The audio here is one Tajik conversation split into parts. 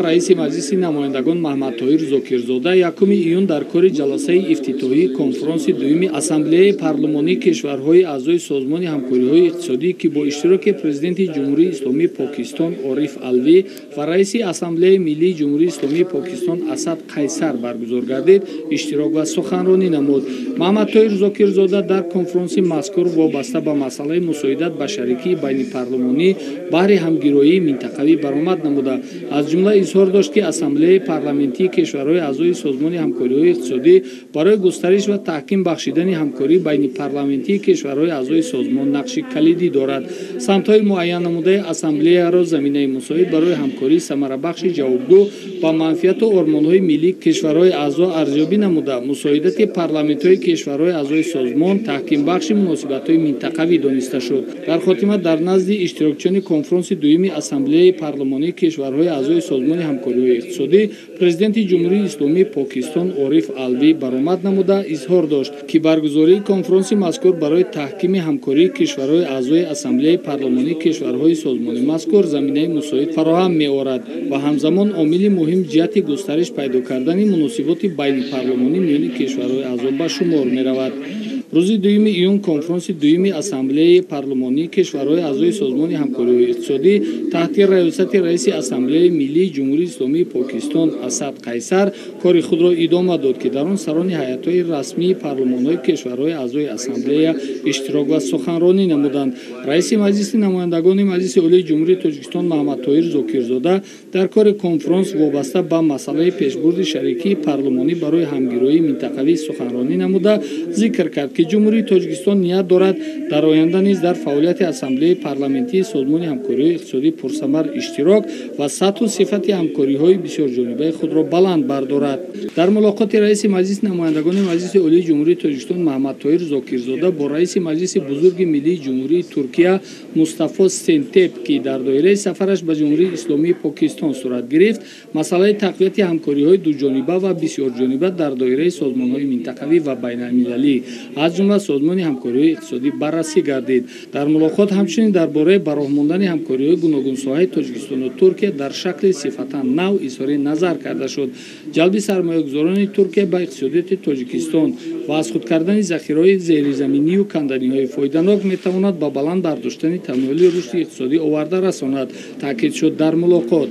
Раиси Маҷлиси намояндагон Маҳмадтоҳир Зокирзода 1 июн дар кори ҷаласаи ифтитоҳии конфронси дуюми Ассамблеяи парлумонии кишварҳои аъзои Созмони ҳамкориҳои иқтисодӣ, ки бо иштироки Президенти Ҷумҳурии Исломии Покистон Ориф Алвӣ ва раиси Ассамблеяи миллии Ҷумҳурии Исломии Покистон Асад Қайсар баргузор гардид, иштирок ва суханронӣ намуд. Маҳмадтоҳир Зокирзода дар конфронси мазкур вобаста ба масъалаи мусоидат ба шарикии байнипарлумонӣ баҳри ҳамгироии минтақавӣ баромад намуда, аз ҷумла изҳор дошт, ки Ассамблеяи парламентии кишварҳои аъзои Созмони ҳамкориҳои иқтисодӣ барои густариш ва таҳким бахшидани ҳамкории байнипарламентии кишварҳои аъзои созмон нақши калидӣ дорад. Самтҳои муайяннамудаи ассамблеяро заминаи мусоид барои ҳамкории самарабахши ҷавобгӯ ба манфиату ормонҳои миллии кишварҳои аъзо арзёбӣ намуда, мусоидати парламентҳои кишварҳои аъзои созмон таҳкимбахши муносибатҳои минтақавӣ дониста шуд. Дар хотима дар назди иштирокчиёни конфронси дуюми Ассамблеяи парлумонии кишварҳои аъзои Созмони ҳамкориҳои иқтисодӣ Президенти Ҷумҳурии Исломии Покистон Ориф Алвӣ баромад намуда, изҳор дошт, ки баргузории конфронси мазкур барои таҳкими ҳамкории кишварҳои аъзои Ассамблеяи парлумонии кишварҳои созмони мазкур заминаи мусоид фароҳам меорад ва ҳамзамон омили муҳим ҷиҳати густариш пайдо кардани муносиботи байнипарлумонӣ миёни кишварҳои аъзо ба шумор меравад. Рӯзи 2 июн конфронси дуюми Ассамблеяи парлумонии кишварҳои аъзои Созмони ҳамкориҳои иқтисодӣ таҳти раёсати раиси Ассамблеяи миллии Ҷумҳурии Исломии Покистон Асад Қайсар кори худро идома дод, ки дар он сарони ҳайатҳои расмии парлумонҳои кишварҳои аъзои ассамблея иштирок ва суханронӣ намуданд. Раиси Маҷлиси намояндагони Маҷлиси Олии Ҷумҳурии Тоҷикистон Маҳмадтоҳир Зокирзода дар кори конфронс вобаста ба масъалаи пешбурди шарикии парлумонӣ барои ҳамгироии минтақавӣ суханронӣ намуда, зикр кард, ки Ҷумҳурии Тоҷикистон ният дорад дар оянда низ дар фаъолияти Ассамблеяи парламентии Созмони ҳамкориҳои иқтисодӣ пурсамар иштирок ва сатҳу сифати ҳамкориҳои бисёрҷонибаи худро баланд бардорад. Дар мулоқоти раиси Маҷлиси намояндагони Маҷлиси Олии Ҷумҳурии Тоҷикистон Маҳмадтоҳир Зокирзода бо раиси Маҷлиси Бузурги Миллии Ҷумҳурии Туркия Мустафо Сентеп, ки дар доираи сафараш ба Ҷумҳурии Исломии Покистон сурат гирифт, масъалаи тақвияти ҳамкориҳои дуҷониба ва бисёрҷониба дар доираи созмонҳои минтақавӣ ва байналмилалӣ, аз ҷумла Созмони ҳамкориҳои иқтисодӣ, баррасӣ гардид. Дар мулоқот ҳамчунин дар бораи ба роҳ мондани ҳамкориҳои гуногунсоҳаи Тоҷикистону Туркия дар шакли сифатан нав изҳори назар карда шуд. Ҷалби сармоягузорони Туркия ба иқтисодиёти Тоҷикистон ва аз худ кардани захираҳои зеризаминию канданиҳои фоиданок метавонад ба баланд бардоштани тамоюли рушди иқтисодӣ оварда расонад, таъкид шуд дар мулоқот.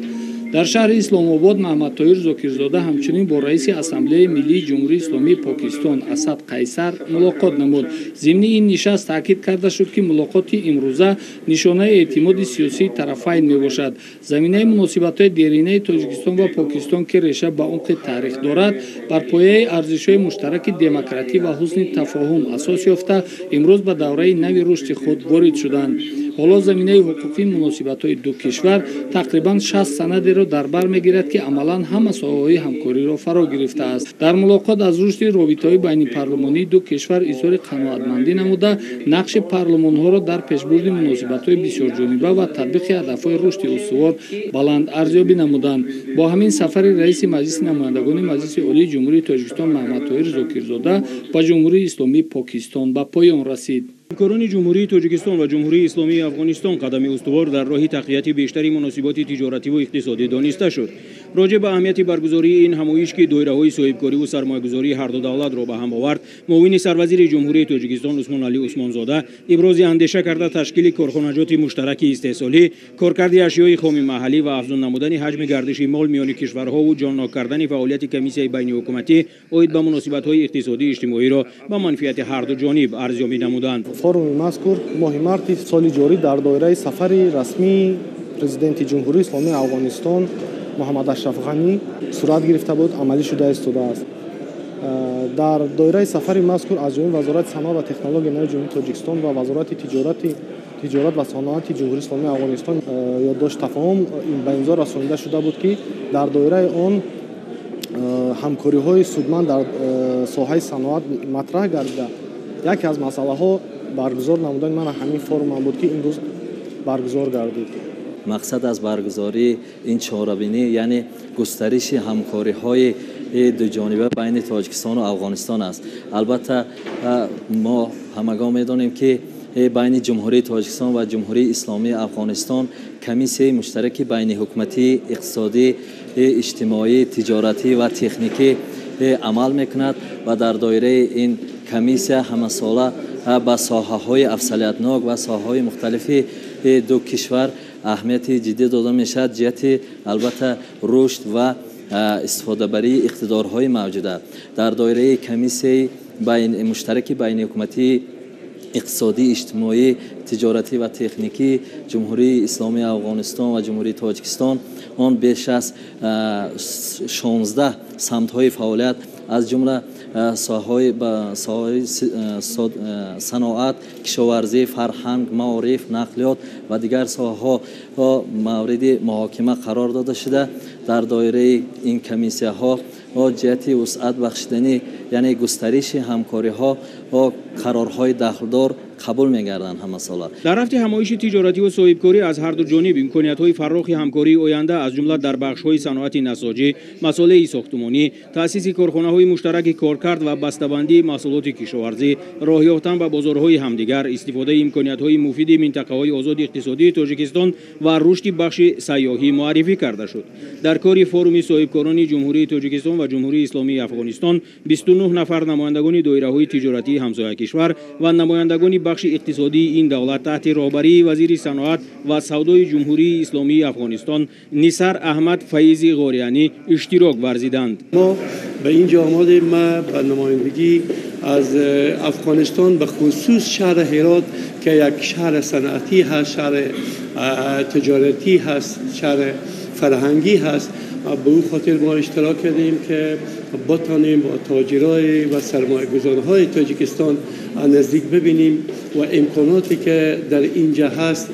Дар шаҳри Исломобод Маҳмадтоҳир Зокирзода ҳамчунин бо раиси Ассамблеяи миллии Ҷумҳурии Исломии Покистон Асад Қайсар мулоқот намуд. Зимни ин нишаст таъкид карда шуд, ки мулоқоти имрӯза нишонаи эътимоди сиёсии тарафайн мебошад. Заминаи муносибатҳои деринаи Тоҷикистон ва Покистон, ки реша ба умқи таърих дорад, бар пояи арзишҳои муштараки демократӣ ва ҳусни тафоҳум асос ёфта, имрӯз ба давраи нави рушди худ ворид шуданд. Ҳоло заминаи ҳуқуқии муносибатҳои ду кишвар тақрибан 60 санадеро дар бар мегирад, ки амалан ҳама соҳаҳои ҳамкориро фаро гирифтааст. Дар мулоқот аз рушди робитаҳои байнипарлумонии ду кишвар изҳори қаноатмандӣ намуда, нақши парлумонҳоро дар пешбурди муносибатҳои бисёрҷониба ва татбиқи ҳадафҳои рушди устувор баланд арзёбӣ намуданд. Бо ҳамин сафари раиси Маҷлиси намояндагони Маҷлиси Олии Ҷумҳурии Тоҷикистон Маҳмадтоҳир Зокирзода ба Ҷумҳурии Исломии Покистон ба поён расид. Ҳамкорони Ҷумҳурии Тоҷикистон ва Ҷумҳурии Исломии Афғонистон қадами устувор дар роҳи тақвияти бештари муносиботи тиҷоративу иқтисодӣ дониста шуд. Роҷеъ ба аҳамияти баргузории ин ҳамоиш, ки доираҳои соҳибкориву сармоягузории ҳарду давлатро ба ҳам овард, муовини сарвазири Ҷумҳурии Тоҷикистон Усмоналӣ Усмонзода ибрози андеша карда, ташкили корхонаҷоти муштараки истеҳсолӣ, коркарди ашёи хоми маҳаллӣ ва афзун намудани ҳаҷми гардиши мол миёни кишварҳову ҷоннок кардани фаъолияти комиссияи байниҳукуматӣ оид ба муносибатҳои иқтисодию иҷтимоиро ба манфиати ҳарду ҷониб арзёбӣ намуданд. Форуми мазкур моҳи марти соли ҷорӣ дар доираи сафари расмии Президенти Ҷумҳурии Исломии Афғонистон Муҳаммад Ашраф Ғанӣ сурат гирифта буд, амалӣ шуда истодааст. Дар доираи сафари мазкур аз ҷониби Вазорати саноат ва технологияи нави Ҷумҳурии Тоҷикистон ва Вазорати тиҷорат ва саноати Ҷумҳурии Исломии Афғонистон ёддошт тафоҳум ба имзо расонида шуда буд, ки дар доираи он ҳамкориҳои судманд дар соҳаи саноат матраҳ гардида, яке аз масъалаҳо баргузор намудани мана ҳамин форумам буд, ки имрӯз баргузор гардид. Мақсад аз баргузории ин чорабинӣ, яъне густариши ҳамкориҳои дуҷониба байни Тоҷикистону Афғонистон аст. Албатта, мо ҳамагон медонем, ки байни Ҷумҳурии Тоҷикистон ва Ҷумҳурии Исломии Афғонистон Комиссияи муштараки байниҳукуматии иқтисодӣ, иҷтимоӣ, тиҷоратӣ ва техникӣ амал мекунад ва дар доираи ин комиссия ҳамасола ба соҳаҳои афзалиятнок ва соҳаҳои мухталифи ду кишвар аҳамияти ҷиддӣ дода мешавад ҷиҳати албатта рушд ва истифодабарии иқтидорҳои мавҷуда. Дар доираи комиссияи муштараки байниҳукуматии иқтисодӣ, иҷтимоӣ, тиҷоратӣ ва техникӣ Ҷумҳурии Исломии Афғонистон ва Ҷумҳурии Тоҷикистон он беш аз 16 самтҳои фаъолият аз ҷумла соҳаҳои саноат, кишоварзӣ, фарҳанг, маориф, нақлиёт ва дигар соҳаҳо мавриди муҳокима қарор дода шуда. Дар доираи ин комиссияҳо ҷиҳати вусъат бахшидани, яъне густариши ҳамкориҳо қарорҳои дахлдор қабул мегарданд ҳамасола. Дар рафти ҳамоиши тиҷоративу соҳибкорӣ аз ҳар ду ҷониб имкониятҳои фаррохи ҳамкории оянда аз ҷумла дар бахшҳои саноати насоҷӣ, масолеҳи сохтумонӣ, таъсиси корхонаҳои муштараки коркард ва бастабандии маҳсулоти кишоварзӣ, роҳ ёфтан ба бозорҳои ҳамдигар, истифодаи имкониятҳои муфиди минтақаҳои озоди иқтисодии Тоҷикистон ва рушди бахши сайёҳӣ муаррифӣ карда шуд. Дар кори форуми соҳибкорони Ҷумҳурии Тоҷикистон ва Ҷумҳурии Исломии Афғонистон 29 нафар намояндагони доираҳои тиҷоратии ҳамсоя кишвар ва намояндагони бахши иқтисодии ин давлат таҳти роҳбарии вазири саноат ва савдои Ҷумҳурии Исломии Афғонистон Нисар Аҳмад Фаизи Ғориянӣ иштирок варзиданд. Мо ба инҷо омадем ба намояндагӣ аз Афғонистон, ба хусус шаҳри Ҳирот ки як шаҳри саноатӣ ҳаст, шаҳри тиҷоратӣ ҳаст, шаҳри фарҳангӣ ҳаст. به او خاطر ما اشتراک کردیم که بتانیم با تاجرای و سرمایه‌گذارهای تاجیکستان نزدیک ببینیم و امکاناتی که در اینجا هست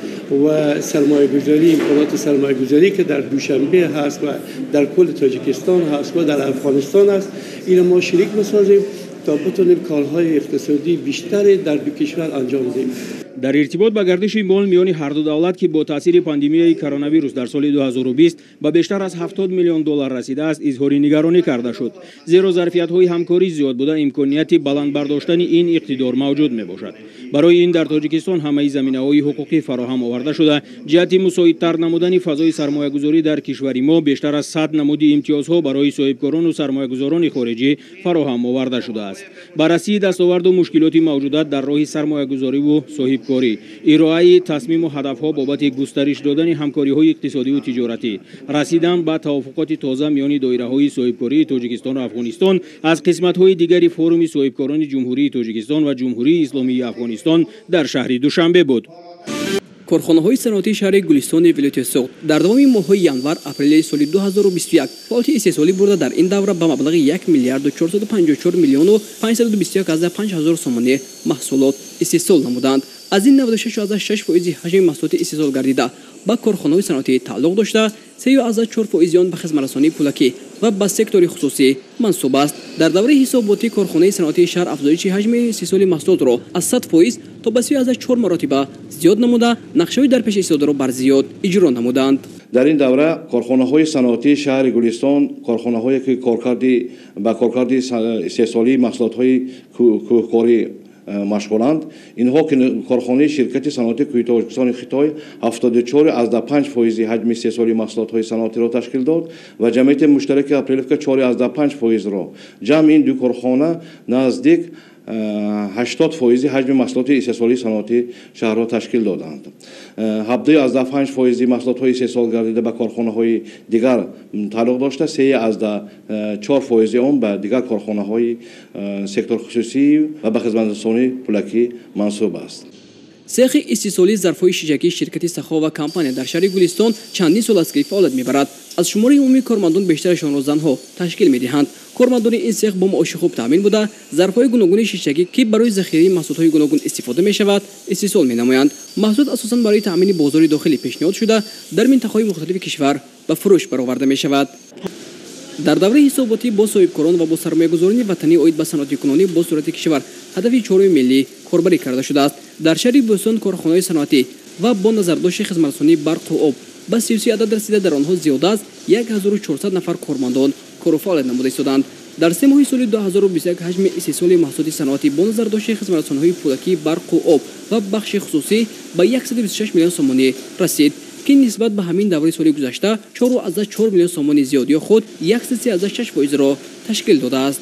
و سرمایه‌گذاری، امکانات سرمایه‌گذاری که در دوشنبه هست و در کل تاجیکستان هست و در افغانستان هست، این ما شریک بسازیم تا بتونیم کارهای اقتصادی بیشتری در دو کشور انجام بدیم. Дар иртибот ба гардиши мол миёни ҳарду давлат, ки бо таъсири пандемияи коронавирус дар соли 2020 ба бештар аз 70 миллион доллар расидааст, изҳори нигаронӣ карда шуд. Зеро зарфиятҳои ҳамкорӣ зиёд буда, имконияти баланд бардоштани ин иқтидор мавҷуд мебошад. Барои ин дар Тоҷикистон ҳамаи заминаҳои ҳуқуқӣ фароҳам оварда шуда, ҷиҳати мусоидтар намудани фазои сармоягузорӣ дар кишвари мо бештар аз 100 намуди имтиёзҳо барои соҳибкорону сармоягузорони хориҷӣ фароҳам оварда шудааст. Баррасии дастоварду мушкилоти мавҷуда дар роҳи сармоягузориву соҳибкорӣ, ироаи тасмиму ҳадафҳо бобати густариш додани ҳамкориҳои иқтисодиву тиҷоратӣ, расидан ба тавофуқоти тоза миёни доираҳои соҳибкории Тоҷикистону Афғонистон аз қисматҳои дигари форуми соҳибкорони Ҷумҳурии Тоҷикистон ва Ҷумҳурии Исломии Афғонистон дар шаҳри Душанбе буд. Корхонаҳои саноатии шаҳри Гулистони вилояти Суғд дар давоми моҳҳои январ-апрели соли 2021 фаъолияти истеҳсолӣ бурда, дар ин давра ба маблағи 1 миллиарду 454 миллиону 521,5 ҳазор сомонӣ маҳсулот истеҳсол намуданд. Аз ин 96,6 фоизи ҳаҷми маҳсулоти истеҳсол гардида ба корхонаҳои саноатӣ тааллуқ дошта, 3,4 фоизи он ба хизматрасонии пулакӣ ва ба сектори хусусӣ мансуб аст. Дар давраи ҳисоботӣ корхонаи саноатии шаҳр афзоиши ҳаҷми истеҳсоли маҳсулотро аз 100 фоиз то ба 3,4 маротиба зиёд намуда, нақшаҳои дар пеш истодаро бар зиёд иҷро намуданд. Дар ин давра корхонаҳои саноатии шаҳри Гулистон, корхонаҳое ки ба коркарди истеҳсолии маҳсулотҳои кӯҳкорӣ машғуланд, инҳо корхонаи ширкати саноатии кӯҳи Тоҷикистони Хитой 74,5 фоизи ҳаҷми истеҳсоли маҳсулотҳои саноатиро ташкил дод ва ҷамъияти муштараки Апрелевка 4,5 фоизро. Ҷамъи ин ду корхона наздик 80 фоизи ҳаҷми маҳсулоти истеҳсолии саноатии шаҳрро ташкил доданд. 17,5 фоизи маҳсулотҳои истеҳсол гардида ба корхонаҳои дигар тааллуқ дошта, 3,4 фоизи он ба дигар корхонаҳои сектор хусусӣ ва ба хизматрасонии пулакӣ мансуб аст. Цехи истеҳсолии зарфҳои шишакии ширкати Сахова компания дар шаҳри Гулистон чандин сол аст ки фаъолият мебарад. Аз шумораи умумии кормандон бештарашонро занҳо ташкил медиҳанд. Кормандони ин цех бо маоши хуб таъмин буда, зарфҳои гуногуни шишакӣ, ки барои захираи маҳсулотҳои гуногун истифода мешавад, истеҳсол менамоянд. Маҳсулот асосан барои таъмини бозори дохилӣ пешниҳод шуда, дар минтақаҳои мухталифи кишвар ба фурӯш бароварда мешавад. Дар давраи ҳисоботӣ бо соҳибкорон ва бо сармоягузорони ватанӣ оид ба саноатикунонӣ бо суръати кишвар ҳадафи чоруми миллӣ корбарӣ карда шудааст. Дар шаҳри Бӯстон корхонаҳои саноатӣ ва бо назардошти хизматрасонии барқу об ба 33 адад расида, дар онҳо зиёда аз 1400 нафар кормандон кору фаъолият намуда истоданд. Дар се моҳи соли 2021 ҳаҷми истеҳсоли маҳсулоти саноатӣ бо назардошти хизматрасониҳои пулакӣ, барқу об ва бахши хусусӣ ба 126 миллион сомонӣ расид, ки ки нисбат ба ҳамин давраи соли гузашта 4,4 миллион сомонӣ зиёд ё худ 1,36%-ро ташкил додааст.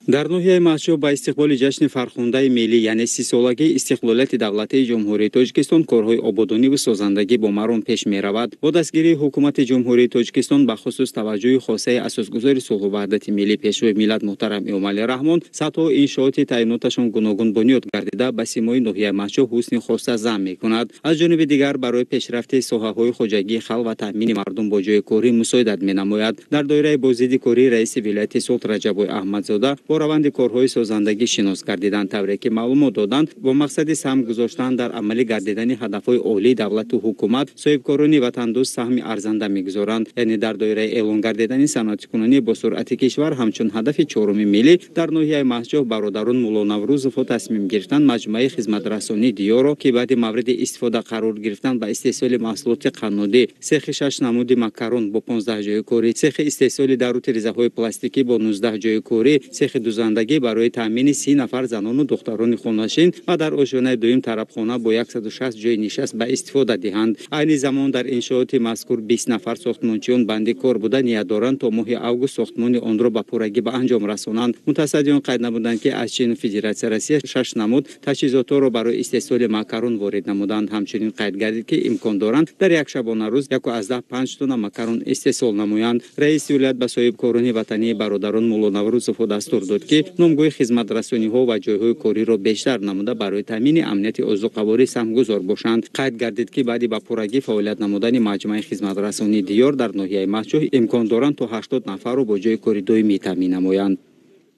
Дар ноҳияи Мастчоҳ ба истиқболи ҷашни фархундаи миллӣ, яъне 30-солагии истиқлолияти давлатии Ҷумҳурии Тоҷикистон, корҳои ободониву созандагӣ бо маром пеш меравад. Бо дастгирии ҳукумати Ҷумҳурии Тоҷикистон, ба хусус таваҷҷӯҳи хосаи асосгузори сулҳу ваҳдати миллӣ, Пешвои миллат муҳтарам Эмомалӣ Раҳмон, садҳо иншооти таъиноташон гуногун бунёд гардида, ба симои ноҳияи Мастчоҳ ҳусни хоса зам мекунад. Аз ҷониби дигар, барои пешрафти соҳаҳои хоҷагии халқ ва таъмини мардум бо ҷойи корӣ мусоидат менамояд. Дар доираи боздиди кории раиси вилояти Суғд Раҷаббой Аҳмадзода бо раванди корҳои созандагӣ шинос гардиданд, тавре ки маълумот доданд, бо мақсади саҳм гузоштан дар амалӣ гардидани ҳадафҳои олии давлату ҳукумат, соҳибкорони ватандӯст саҳми арзанда мегузоранд. Яъне дар доираи эълон гардидани саноатикунонӣ бо суръати кишвар ҳамчун ҳадафи чоруми миллӣ, дар ноҳияи Мастчоҳ бародарон Муллонаврӯзовҳо тасмим гирифтанд маҷмӯаи хизматрасонии Диёро, ки баъди мавриди истифода қарор гирифтан ба истеҳсоли маҳсулоти қаннодӣ, сехи 6 намуди макарон бо 15 ҷойи корӣ, сехи истеҳсоли дару тирезаҳои пластикӣ бо 19 ҷойи корӣ, сехи дузандагӣ барои таъмини 30 нафар занону духтарони хонашин ва дар ошёнаи дуюм тарабхона бо 160 ҷойи нишаст ба истифода диҳанд. Айни замон дар иншооти мазкур 20 нафар сохтмончиён банди кор буда, ният доранд то моҳи август сохтмони онро ба пуррагӣ ба анҷом расонанд. Мутасаддиён қайд намуданд, ки аз Чину Федератсия Россия 6 намуд таҷҳизотҳоро барои истеҳсоли макарон ворид намуданд. Ҳамчунин қайд гардид, ки имкон доранд дар як шабонарӯз 1,5 тонна макарон истеҳсол намоянд. Раиси вилоят ба соҳибкорони ватании бародарон Муллонаврӯзовҳо дастур дод, ки номгӯи хизматрасониҳо ва ҷойҳои кориро бештар намуда, барои таъмини амнияти озуқаворӣ саҳмгузор бошанд. Қайд гардид, ки баъди ба пуррагӣ фаъолият намудани маҷмӯаи хизматрасонии Диёр дар ноҳияи Мастчоҳ имкон доранд то 80 нафарро бо ҷойи кори доимӣ таъмин намоянд.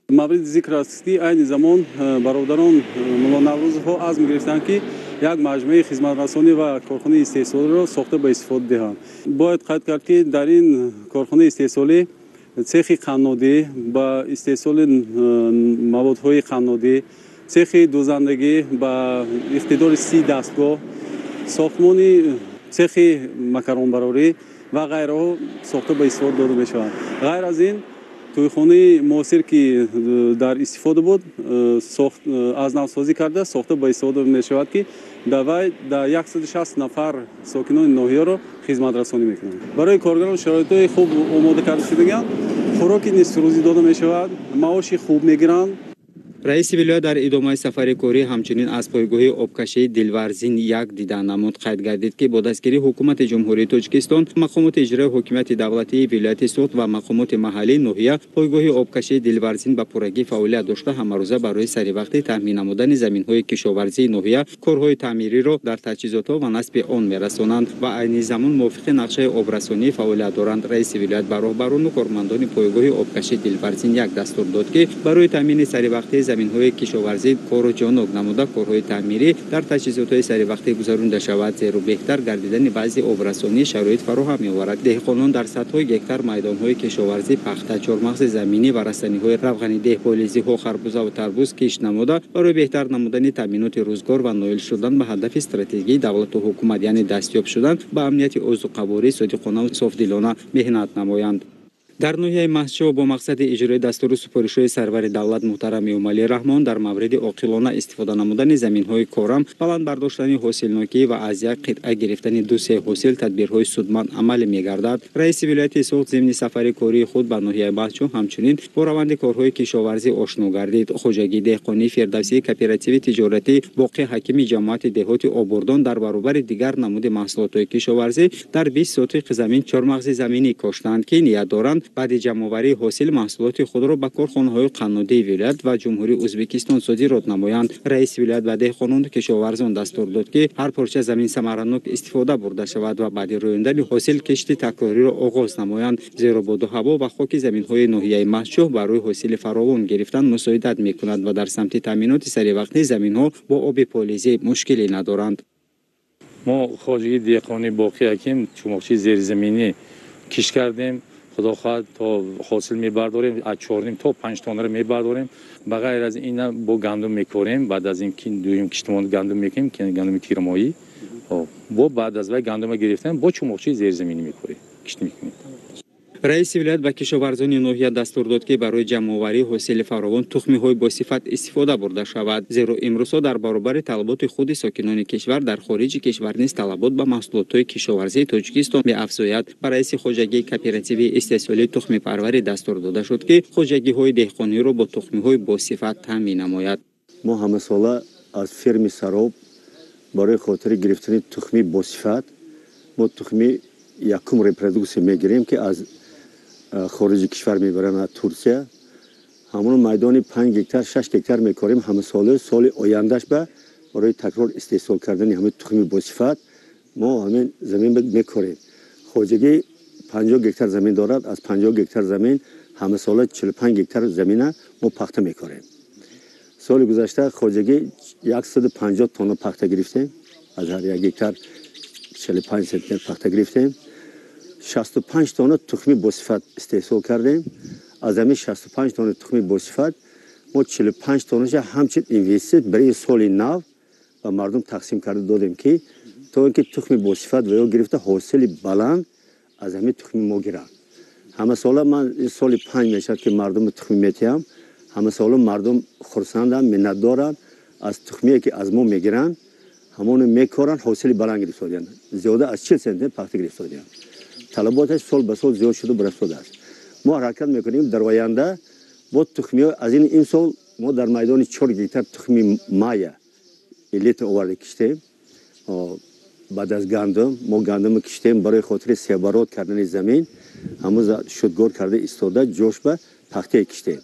Мавриди зикр аст, ки айни замон бародарон Муллонаврӯзовҳо азм гирифтанд, ки як маҷмӯаи хизматрасонӣ ва корхонаи истеҳсолиро сохта ба истифода диҳанд. Бояд қайд кард, ки дар ин корхонаи истеҳсолӣ цехи қаннодӣ ба истеҳсоли маводҳои қаннодӣ, цехи дузандагӣ ба иқтидори 30 дастгоҳ, сохтмони цехи макаронбарорӣ ва ғайраҳо сохта ба истифода дода мешаванд. Ғайр аз ин, тӯйхонаи муосир, ки дар истифода буд, аз навсозӣ карда сохта ба истифода мешавад, ки дар вай дар 160 нафар сокинони ноҳияро хизматрасонӣ мекунанд. Барои коргарон шароитҳои хуб омода карда шудагианд, хӯроки нисфрӯзӣ дода мешавад, маоши хуб мегиранд. Раиси вилоят дар идомаи сафари корӣ ҳамчунин аз пойгоҳи обкашии Дилварзин 1 дида намуд. Қайд гардид, ки бо дастгирии ҳукумати Ҷумҳурии Тоҷикистон, мақомоти иҷрои ҳокимияти давлатии вилояти Суғд ва мақомоти маҳаллии ноҳия пойгоҳи обкашии Дилварзин ба пуррагӣ фаъолият дошта, ҳамарӯза барои саривақтӣ таъмин намудани заминҳои кишоварзии ноҳия корҳои таъмириро дар таҷҳизотҳо ва насби он мерасонанд ва айни замон мувофиқи нақшаи обрасонӣ фаъолият доранд. Раиси вилоят ба роҳбарону кормандони пойгоҳи обкашии Дилварзин 1 дастур дод, ки барои таъмини саривақтии заминҳои кишоварзӣ кору ҷонок намуда, корҳои таъмирӣ дар таҷҳизотҳои саривақтӣ гузаронида шавад, зеро беҳтар гардидани баъзи обрасонӣ шароит фароҳам меоварад. Деҳқонон дар садҳои гектар майдонҳои кишоварзӣ пахта, чормағзи заминӣ ва растаниҳои равғани деҳполизиҳо, харбузаву тарбуз кишт намуда, барои беҳтар намудани таъминоти рӯзгор ва ноил шудан ба ҳадафи стратегии давлату ҳукумат, яъне дастёб шудан ба амнияти озуқаворӣ, содиқонаву софдилона меҳнат намоянд. Дар ноҳияи Мастчоҳ бо мақсади иҷрои дастуру супоришҳои сарвари давлат муҳтарам Эмомалӣ Раҳмон дар мавриди оқилона истифода намудани заминҳои корам, баланд бардоштани ҳосилнокӣ ва аз як қитъа гирифтани 2-3 ҳосил тадбирҳои судманд амалӣ мегардад. Раиси вилояти Суғд зимни сафари кории худ ба ноҳияи Мастчоҳ ҳамчунин бо раванди корҳои кишоварзӣ ошно гардид. Хоҷагии деҳқонии Фирдавсии кооперативи тиҷоратӣ Боқи Ҳакими ҷамоати деҳоти Обурдон дар баробари дигар намуди маҳсулотҳои кишоварзӣ дар 20 сотиқ замин чормағзи заминӣ коштанд, ки ният доранд баъди ҷамъоварии ҳосил маҳсулоти худро ба корхонаҳои қаннодии вилоят ва Ҷумҳурии Ӯзбекистон содирот намоянд. Раиси вилоят ба деҳқонону кишоварзон дастур дод, ки ҳар порча замин самаранок истифода бурда шавад ва баъди рӯёндани ҳосил кишти такрориро оғоз намоянд, зеро боду ҳаво ва хоки заминҳои ноҳияи Мастчоҳ барои ҳосили фаровон гирифтан мусоидат мекунад ва дар самти таъминоти саривақтии заминҳо бо оби полизӣ мушкиле надоранд. Мо хоҷагии деҳқонии Боқи Ҳаким чумоқчии зеризаминӣ кишт кардем. Худо хоҳад то ҳосил мебардорем, аз 4,5 то 5 тонна мебардорем. Ба ғайр аз ин бо гандум мекорем. Баъд аз ин дуюм киштмон гандум мекунем, гандуми тирмоҳӣ. Бо баъд аз вай гандума гирифтем, бо чумоқчии зеризаминӣ мекорем, кишт мекунем. Раиси вилоят ба кишоварзони ноҳия дастур дод, ки барои ҷамъоварии ҳосили фаровон тухмиҳои босифат истифода бурда шавад, зеро имрӯзҳо дар баробари талаботи худи сокинони кишвар дар хориҷи кишвар низ талабот ба маҳсулотҳои кишоварзии Тоҷикистон меафзояд. Ба раиси хоҷагии кооперативии истеҳсолии тухмипарварӣ дастур дода шуд, ки хоҷагиҳои деҳқониро бо тухмиҳои босифат таъмин намояд. Мо ҳамасола аз фирми Сароб барои хотири гирифтани тухми босифат мо тухми якум репродуксия мегирем, ки аз хориҷи кишвар мебаранд, аз Турсия. Ҳамон майдони 5 гектар, 6 гектар мекорем ҳамасола. Соли ояндаш ба барои такрор истеҳсол кардани ҳамин тухми босифат мо ҳамин замин мекорем. Хоҷагӣ 50 гектар замин дорад, аз 50 гектар замин ҳамасола 45 гектар замина мо пахта мекорем. Соли гузашта хоҷагӣ 150 тонна пахта гирифтем, аз ҳар як гектар 45 центнер пахта гирифтем. 65 тонна тухми босифат истеҳсол кардем. Аз ҳамин 65 тонна тухми босифат мо 45 тоннаша ҳамчун инвеститсия барои соли нав ба мардум тақсим карда додем, ки то ин ки тухми босифат ва ё гирифта ҳосили баланд аз ҳамин тухми мо гиранд. Ҳамасола ман соли 5 мешавад, ки мардумро тухми метиҳам. Ҳамасола мардум хурсанданд, миннатдоранд аз тухмие, ки аз мо мегиранд, ҳамоно мекоранд, ҳосили баланд гирифтодианд, зиёда аз 40 центнер пахта гирифтодианд. Талаботаш сол ба сол зиёд шуда барафтодааст. Мо ҳаракат мекунем дар оянда бо тухмиҳо аз ин имсол мо дар майдони 4 гектар тухми мая элита оварда киштем. Баъд аз гандум мо гандумро киштем барои хотири себарод кардани замин, ҳамон шудгор карда истода ҷош ба пахтае киштем,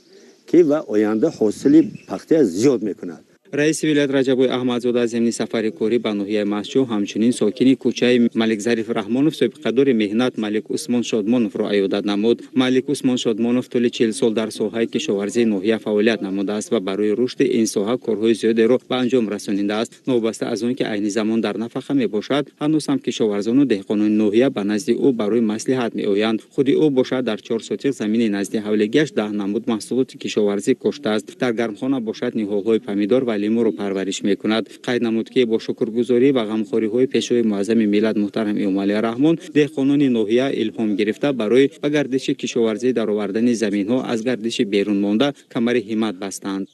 ки ва оянда ҳосили пахтая зиёд мекунад. Раиси вилоят Раҷабой Аҳмадзода зимни сафари корӣ ба ноҳияи Мастчоҳ ҳамчунин сокини кӯчаи Маликзариф Раҳмонов, собиқадори меҳнат Малик Усмон Шодмоновро аёдат намуд. Малик Усмон Шодмонов тӯли 40 сол дар соҳаи кишоварзии ноҳия фаъолият намудааст ва барои рушди ин соҳа корҳои зиёдеро ба анҷом расонидааст. Новобаста аз он ки айни замон дар нафақа мебошад, ҳанӯз ҳам кишоварзону деҳқонони ноҳия ба назди ӯ барои маслиҳат меоянд. Худи ӯ бошад дар 4 сотиқ замини назди ҳавлигиаш 10 намуд маҳсулоти кишоварзӣ коштааст. Дар гармхона бошад ниҳолҳои помидор ва лимуро парвариш мекунад. Қайд намуд, ки бо шукргузорӣ ва ғамхориҳои пешвои муаззами миллат муҳтарам Эмомалӣ Раҳмон деҳқонони ноҳия илҳом гирифта барои ба гардиши кишоварзӣ даровардани заминҳо аз гардиши берун монда камари ҳиммат бастанд.